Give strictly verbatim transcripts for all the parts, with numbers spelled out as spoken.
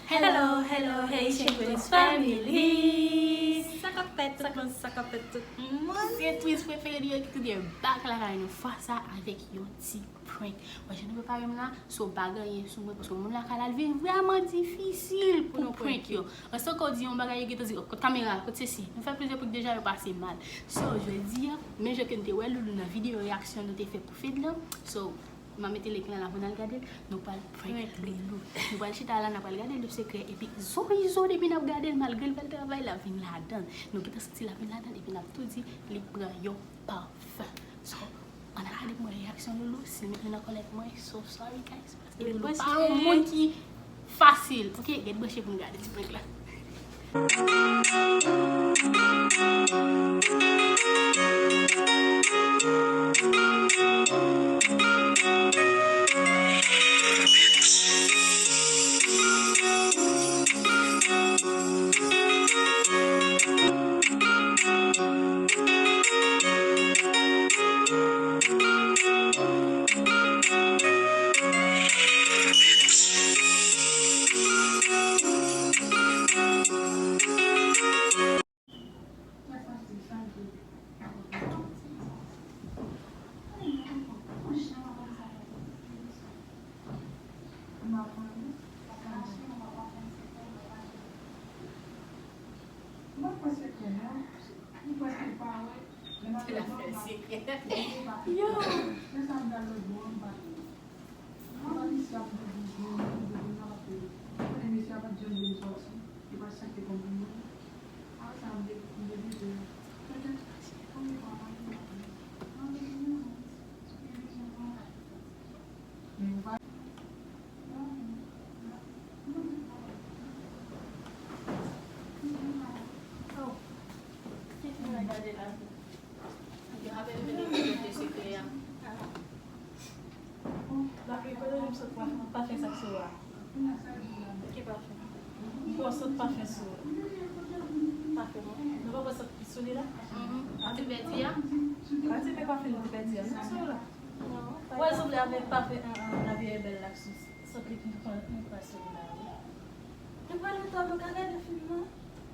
Hello, hello, Haitian Twins Family! Sa k ap fèt, sa k ap, sa k ap fèt tout moun? Se twins prefere nou yo ki tounen back lakay nou fwa sa avèk yon ti prank. Wè, jan nou prepare m la, so pa gen anyen sou mwen, paske moun lakay la, li vin vrèman difisil pou prank yo. Ansanm ke w di yon bagay, yo gentan di, "Oh, kot kamera, kot sesi?" Nou fè plizyè prank deja, yo pase mal. So, jodi a, menm jan ke nou te wè Loulou nan videyo reyaksyon nou te fè pou Fed lan, so, m a mete link lan la pou n al gade l. Nou pral prank Loulou. Nou pral chita la, n a pral gade l de sekrè. Epi, zoizo, depi n ap gade l, malgre l fè l travay, l ap vin ladan. Nou gentan santi l ap vin ladan, epi n ap tou di, li pran yon pafen. So, ann al gade pou mwen reyaksyon Loulou, si l met li nan kòlèt mwen, so sorry guys, paske Loulou pa yon moun ki fasil. Ok, ret branche pou n gade ti prank la. Yo! Lapli, kote w sot pafen sa k sou ou a? Ki pafen? M pran sot pafen sou ou. Pafen mwen. Nou pa pran sot ki sou li la? Mhm. Ou te pèdi a? Ou te pèdi pafen ou te pèdi a? Non, sou ou la. Ou wè l sanble avèk pafen, ah, ah, La vie est belle la k sou sot li ki nou pran, nou pran sou li la, wi. Nou pral nan twòp, nou ka gade fim nan.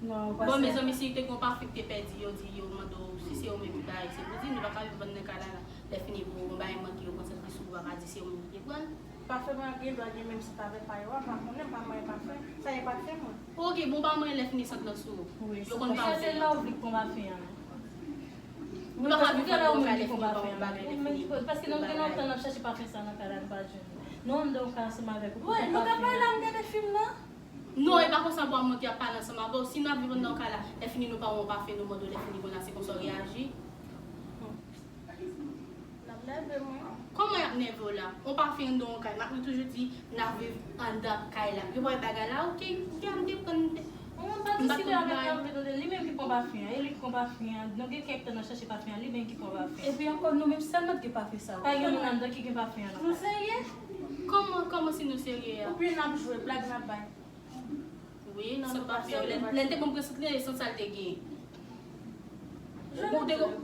Non, ou pa... Bon, mezanmi, si te gen yon pafen ki te pèdi, yo di, yo mande w si se ou menm ki bay, se pou di, nou pa ka viv ann nan kay la, la. Lè fini pou yon bagay manke, yo konsantre sou ou, pa ka di se ou menm ki te pran l. Pafen mwen gen dwa gen menm sant avèk pa yo a, m pa konnen, m pa manyen pafen. Sa e pafen mwen. Ok, bon, pa manyen lè fini sant lan sou ou. Wi, yo konn pafen. Se la ou vle k pran pafen an, non? Nou pa ka viv ann nan yon kay lè fini pa yon bagay lè fini. Paske nou gen lontan n ap chache pafen sa nan kay la, nou pa jwenn li. Nou anndan yon kay ansanm avèk ou. Wi, nou ka pale la, m gade fim nan. Non, e pa konsa bwa mwen ki ap pale ansanm avè w. Si n ap viv anndan yon kay la, lè fini nou pa wè yon pafen, nou mande w lè fini konn la, se konsa w reyaji. N ap nève mwen. Kòman y ap nève w la? Yon pafen anndan yon kay. Mately toujou di, n ap viv anndan kay la. Yo pa wè bagay la, ok, ok, m te pran, m te... Mwen pa diskite avèk Mately, tande, li menm ki pran pafen an, e li ki pran pafen an. Nou gen kèk tan n ap chache pafen an, li menm ki pran pafen an. Epi ankò, nou menm sèlman ki gen pafen sa yo. Pa gen moun anndan ki gen pafen an nan kay. Nou serye? Kòman, kòman si nou serye a? Oubyen n ap jwe, blag n ap bay. Wi, nan nou pa fè, lè, lè l te bon presantre, e sant sa l te gen. Bon, te gen,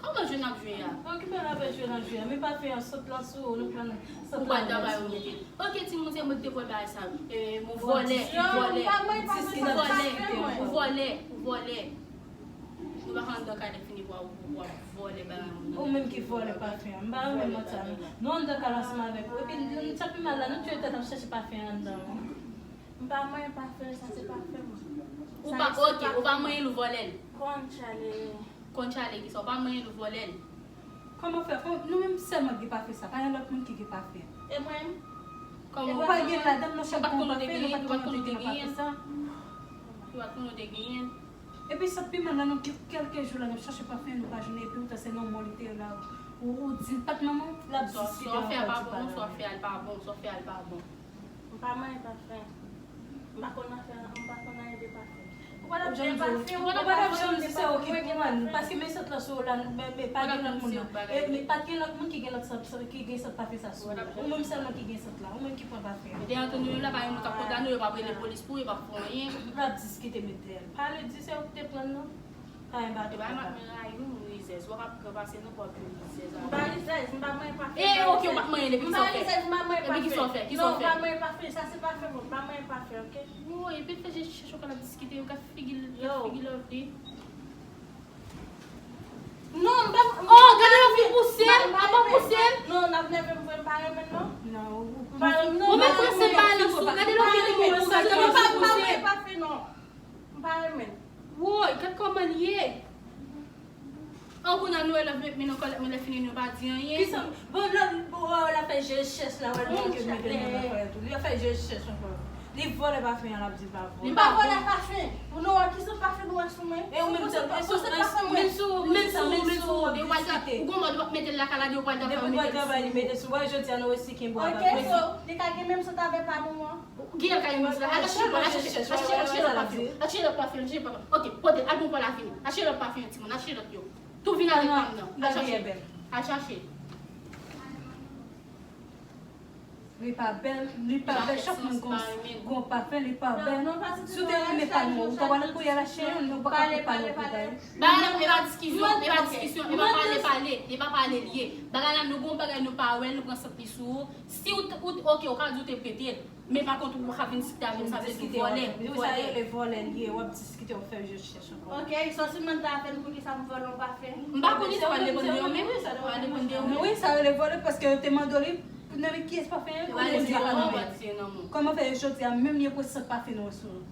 kòman jwe n ap jwe a? Okipe l avèk jwe n ap jwe a. Men pafen an, sot lan sou ou, nou pran sot lan. Ou pral travay ou mete. Ok, timoun, se mwen ki te pran bagay sa yo. E, ou vòlè, ou vòlè. Ou vòlè, ou vòlè, ou vòlè. Nou pa ka anndan kay la fini pou w ap vòlè bagay moun nan. Ou menm ki vòlè pafen an. M pa renmen mòd sa non. Nou anndan kay la ansanm avèk ou. Epi, n, n, sa pi mal la, nou tire tèt ap chache pafen an anndan. M pa manyen pafen, sa se pafen mwen. Ou pa, ok, ou pa manyen l, ou vòlè l. Konchale. Konchale, kisa, ou pa manyen l, ou vòlè l. Kòman fè? Kon, nou menm sèlman ki gen pafen sa. Pa gen lòt moun ki gen pafen. E mwen? Kòman ou pa gen ladan l, nou chak gen yon pafen, nou pa t konnen nou te gen pafen sa. Ou pa t konnen ou te genyen l. Epi sa pi mal la, nou gen kèlke jou la, n ap chache pafen, nou pa jwenn, epi ou ta se nan mò li te ye la. Ou, ou di l pa t manman w, l ap diskite ankò, di pa la. Sa w fè a pa bon, sa w fè a l pa bon, sa w fè a l pa bon. M pa manyen pafen. M pa konn afè, m pa konn anyen de pafen. Ou pa t ap janm di, ou pa t ap janm di se ou ki pran l, paske men sant lan sou ou la, men, men pa gen lòt moun nan. E, men pa t gen lòt moun ki gen lòt sant, ki gen sant pafen sa sou ou. Ou menm sèlman ki gen sant la, ou menm ki pran pafen an. Mete antre nou menm la, pa gen moun k ap kondane w, yo p ap rele polis pou ou, yo p ap fè anyen. L ap diskite, mete l. Pale, di se ou ki te pran l non. Pa gen bagay. E pa matman rayi wi, moun rizèz. Ou pa ka pran pase non pou w ap jwenn rizèz avè l. M pa rizèz, m pa manyen pafen. E, ok, ou pa t manyen, epi kisa w fè? M pa rizèz, m pa manyen pafen. Epi kisa w fè? Kisa w fè? Non, m pa manyen pafen, sa se pafen mwen, m pa manyen pafen, ok? Epi l fè je chèch ankò, l ap diskite, yo gad figi l, gad figi Lovely. Non, m pa. Oh, gade Lovely pouse l, apa pouse l. Non, n ap nève m vre, m pa renmen l non. Non, ou pa renmen non. Ou menm panse m pa nan sou, gade Lovely pouse l, gade Lovely pouse l. M pa renmen, pa fè non. M pa renmen. Woy, gad kòman l ye. An kounye a nou wè lè met men nan kòlèt mwen lè fini nou pa di anyen. Kisa? Bon, lè, bon, wè, lè fè je chèch la, wè, nou ke mete nan afè tou. Li fè je chèch ankò. Li vòlè pafen an, l ap di l pa vòlè. M pa vòlè pafen. Ou nou wè kisa pafen nou wè sou mwen? E ou menm, se pafen mwen. Menm sou, menm sou, menm sou, de w al travay, ou gon mòd w ap mete l lakay la, de w al travay, ou mete l sou. Depi w al travay, li mete sou. Wè, jodi a nou resi kenbe w ap. Ok, so, li ka gen menm sot avè pa nou an. Genlè l ka gen moun sila. Al chèche lòt pafen, al chèche, al chèche, al chèche lòt pafen, al chèche lòt pafen, al chèche lòt pafen. Ok, pote, al pran pa l la vini. Al chèche lòt pafen, timoun, al chèche lòt yo. Tou vin avèk pa m nan. Al chèche. Al chèche. Li pa bèl, li pa bèl, chak moun gon, gon pafen, li pa bèl. Si w te renmen pa nou, ou pa pral kouri al achte youn, men ou pa ka pran pa nou pou bay. Bagay la, e pa diskisyon, e pa diskisyon, e pa pale, pale, e pa pale l ye. Bagay la, nou gon bagay nou pa wè, nou pran sant li sou ou. Si ou, ou, ok, ou ka di ou te pete l. Men pa kont ou ka vin diskite avè m, sa vle di vòlè. Wi, sa rele vòlè l ye, w ap diskite, w ap fè je chèch ankò. Ok, so si m mande avè l, poukisa m vòlè yon pafen? M pa konnen, sa va depann de yo menm, sa va depann de yo menm. Wi, sa rele vòlè, paske yo te mande w li, nan men kiyès pafen an, konnen li pa nan men. Kòman fè jodi a menm li pran sant pafen nou sou ou?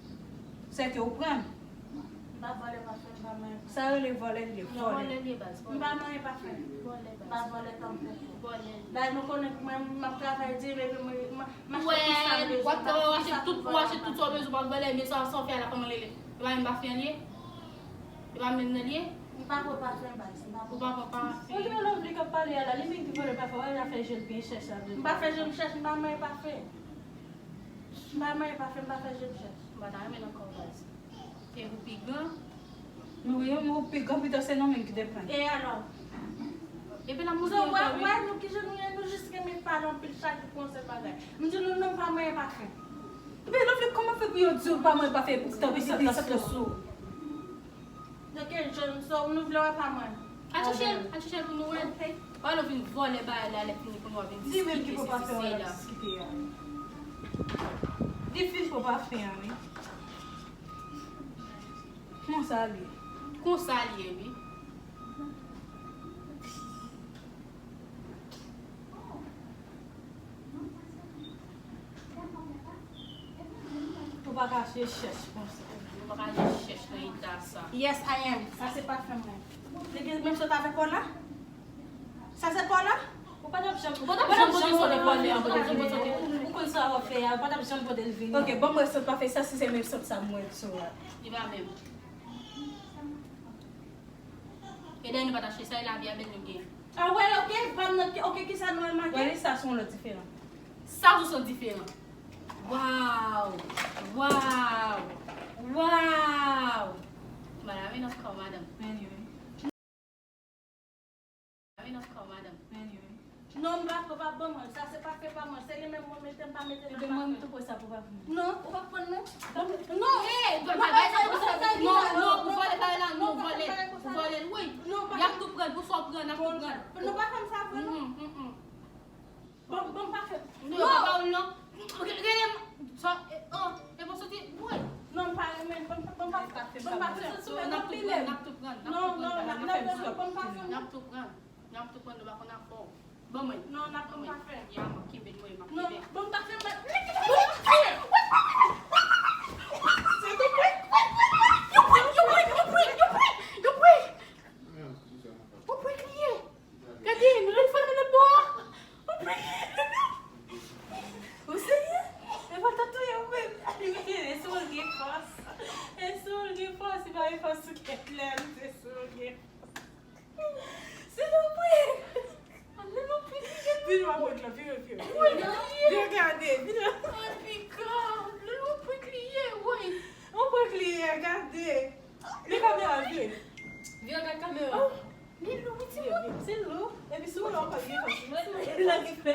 Sèke ou pran l. M pa vòlè pafen, m pa manyen pafen. Sa rele vòlè l ye, vòlè. Vòlè l ye baz. M pa manyen pafen. Vòlè baz. M pa vòlè tanpèt. Vòlè l ye. Dayè nou konnen mwen, m ap travay di, epi mwen, mwen, m achte tout sa m bezwen. W ap travay, w achte tout, w achte tout sa w bezwen, w ap vòlè, men sa, sa w fè a la, kòman l rele? E pa menm pafen an l ye? E pa menm nan l ye? M pa pran pafen baz, m pa pran. Ou pa pran pafen. Ou gen Lovely k ap pale a la, li menm ki vòlè pafen, wè l ap fè je l byen chèch la. M pa fè je m chèch, m pa manyen pafen. M pa manyen pafen, m pa fè je m chèch. M pa ta renmen nan kò w baz. Ke ou pi gran. Nou wi, nou pi gran, pito se nou menm ki te pran. E alò? Epi l ap montre ankò wi. Wè nou kijan nou ye, nou jis renmen pale anpil chak jou pou yon sèl bagay. M di nou non, m pa manyen pafen. Men Lovely, kòman fè pou yo di w pa manyen pafen, poutan pitit li sou? De ke jèn sa, nou vle wè pa manyen. Al chèche l, al chèche l pou nou wè l. Ok. Wè l vin vòlè bagay la, lè fini pou nou wè vin diskite, sesi sela. Li menm ki pran pafen an, l ap diskite a. Li fin pran pafen an, wi. Konsa l ye. Konsa l ye, wi. Ou pa ka je chèch konsa. Ou pa ka je chèch nan eta sa. Yes, I am. Sa se pafen mwen. Li gen menm sot avèk Paula? Sa se Paula? Ou pa t ap janm, ou pa t ap janm pote sot avèk Paula, ou pa t ap janm pote, ou konn sa w ap fè a, ou pa t ap janm pote l vini. Ok, ban m wè sot pafen sa, si se menm sot sa m wè sou ou a. Li pa menm. E dèyè nou pa t achte sa, e lavi a bèl nou gen. A, wè, ok, pa m nan, ok, kisa nou al make? Wè, li sa se yon lòt diferan. Sa sou son diferan. Waw! Waw! Waw! Madanm, e nan kò, madanm. Anyway. Anyway. Non, m pa, pa, pa ban mwen. Sa se pafen pa mwen. Se li menm mwen mete, m pa mete nan pafen. Ebyen, mwen, m tou pran sa pou pafen. Non, ou pa pran non. Non. Eh, non, non, ou vòlè bagay la, non, ou vòlè. Ou vòlè l, wi. Y ap tou pran l, pou sa w pran, n ap tou pran. Nou pa fè m sa vre, non. Bon, bon, pa fè. Non, pa ba w l non. Rele m. Sa, eh, oh, e bon soti, woy. Non, m pa renmen, bon, bon, pa fè. Bon, pa fè. N ap tou pran, n ap tou pran, n ap tou pran. Non, non, n ap tou pran, bon, pa fè. N ap tou pran. N ap tou pran, nou pa konn afè w. Ban mwen. Non, n ap pran pa fè. Ya, m ap kenbe l, mwen, m ap kenbe. Non, bon, pa fè, m pa. Yo prank, yo prank, yo prank, yo prank, yo prank, yo prank. Yo prank li ye. Gade, nou jwenn fanm nan lòt bò a. Yon prank. Ou serye? E pa t ap touye w menm. E sou l gen fòs. E sou l gen fòs. Li pa gen fòs sou kèt la, li se sou l gen fòs. Se yon prank. Lolo prank li ye. Vin w ap wè la, vire, vire. Vire gade, vire. An pika. Lolo prank li ye, woy. Yon prank li ye, gade. Li kamera vire. Vire gad kamera. Oh, li lou, wi, timoun. Se lou. Epi sou lou ankò, li fò. Lè ki fè.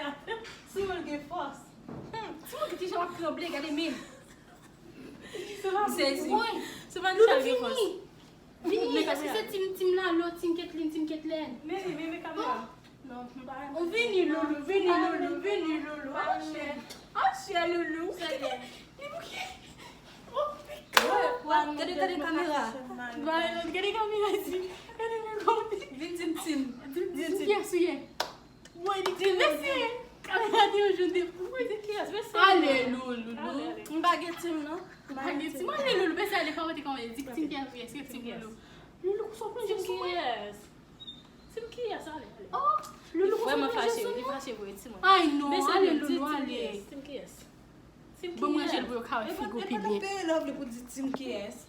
Sou lou gen fòs. Hmm, timoun ki ti jan w ap tranble, gade men. Se pa m sezi. Woy, se pa m sezi. Vini. Vini, èske se tim, tim Lalo, tim Ketlin, tim Ketlen? Men, men, men kamera. Non, m pa renmen. Vini, Loulou, vini, Loulou, vini, Loulou. Anchè. Anchè, Loulou. Li bouke. Oh, Gade kamera. Gade kamera isi. Gade men kòman. Vin di m Tim. Di m kiyès ou ye. Woy, li di mesye. Kamera di yon joun de. Woy, di kiyès mesye. Ale loulou. M pa gen Tim non. Pa gen Tim, ale loulou. Mesye ale pa wote kòman. Di Tim kiyès ou ye. Se Tim loulou. Loulou kousa w plonje sou mwen. Tim kiyès ale. Oh, loulou kousa w Vrèman plonje fache, sou li mwen. Fache vre Tim. Ay non, ale loulou ale. Tim kiyès. Bon manje l pou yo ka wè figo pi byen. Peye love li pou di Tim kiyès.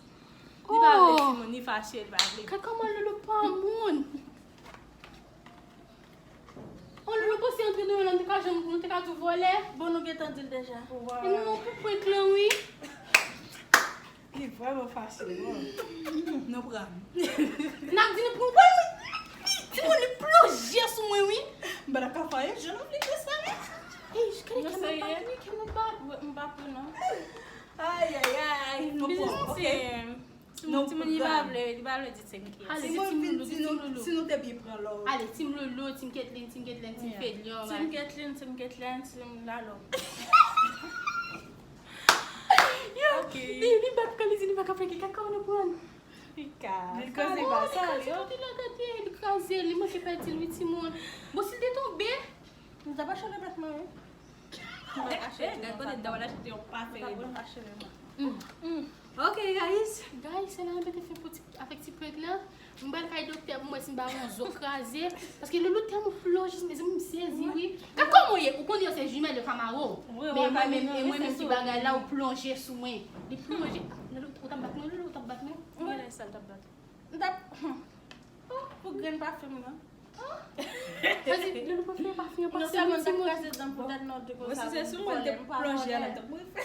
Li pa vle Tim ni fache, li pa vle. Kaka man loulou pa moun. On loulou posi antre nou menm te ka janm nou te ka tou vòlè. Bon nou gentan di l deja. E nou nan pou prank lan wi. Li vrèman fache. Nou pran. N ap di nou pran prank wi. Ti moun li plonje sou mwen wi. M pa ka fè anyen, je nou vle fè sa men. Ey, kade kè mwen bat wi, kè mwen bat. M pa pran non. Ay ay ay, nou pran. Ok. Timoun li pa vle, li pa vle di Tim kiyès. Ale, Si se mwen Tim vin Loulou, di Tim nou, Loulou. Si nou te byen pran love. Ale, Tim Loulou, Tim Ketlin, Tim Ketlin, Tim Fedlion. Tim Ketlin, Tim Ketlin, Tim Lalo. Yo, li, li bat kò li di li pa ka fè ki kaka w nan pran. Pika. Li kraze pa sa yo. Li la gade, li kraze, li manke pèdi l wi timoun. Bon, si l te tonbe, Nou ta pa chole plat mwen wi. Gade kote dan wala chete yon pa fè. Ok guys. Guys, se la mwen te fin pou ti, avèk ti prank la. Mwen bal kay doktè pou mwen si m ba yon zo kraze. Paske loulou tèlman plonje, mezanmi m sezi wi. Gade kòman w ye, ou konnen yo se jimèl yo ka mare w. Men mwen menm, e mwen menm ki bagay la, ou plonje sou mwen. Li plonje. Loulou, ou t ap bat mwen, loulou, ou t ap bat mwen. Mwen lè sa l t ap bat. M t ap. Pou grenn pafen m nan. Paske loulou pa fè pafen an Non pase sèlman mwen m t ap timoun. Kraze dan pou dat nan de Bon, si se sou mwen, te plonje a la tank mwen fè.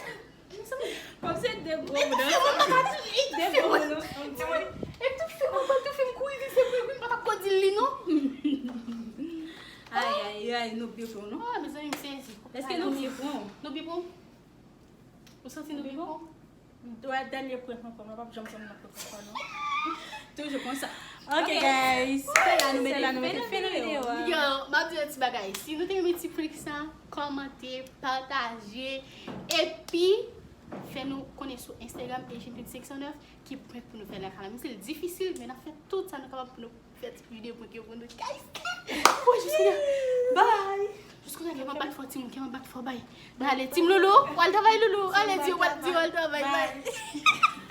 Kòm se de gwo Mwen bouda. te fè mwen pa touye. De gwo bouda. Epi tou fè mwen pa tou fè m kouri vin se pou mwen pa t ap ko di l li non. Ay ay ay, nou byen fè w non. Ah, mezanmi m sezi. Èske nou byen pran? Nou byen pran? Ou santi nou byen pran? Dwa dènye prank ankò, mwen p ap janm fè m nan prank ankò non. Toujou konsa. Ok guys. Se la nou mete fen nan videyo a. Yo, m ap di yon ti bagay. Si nou te renmen ti prank sa, kòmante, pataje, epi fè nou konnen sou Instagram Asian Beauty cinq cent neuf ki prank pou nou fè lakay la. Menm si l difisil, men n ap fè tout sa nou kapab pou nou fè ti videyo prank yo pou nou. Guys, bon, jiska. Bye. Jiska kè m ap bat fò timoun, kè m ap bat fò bay. N ale, Tim Loulou, w al travay Loulou. Ale, di w al, di w al travay, bay.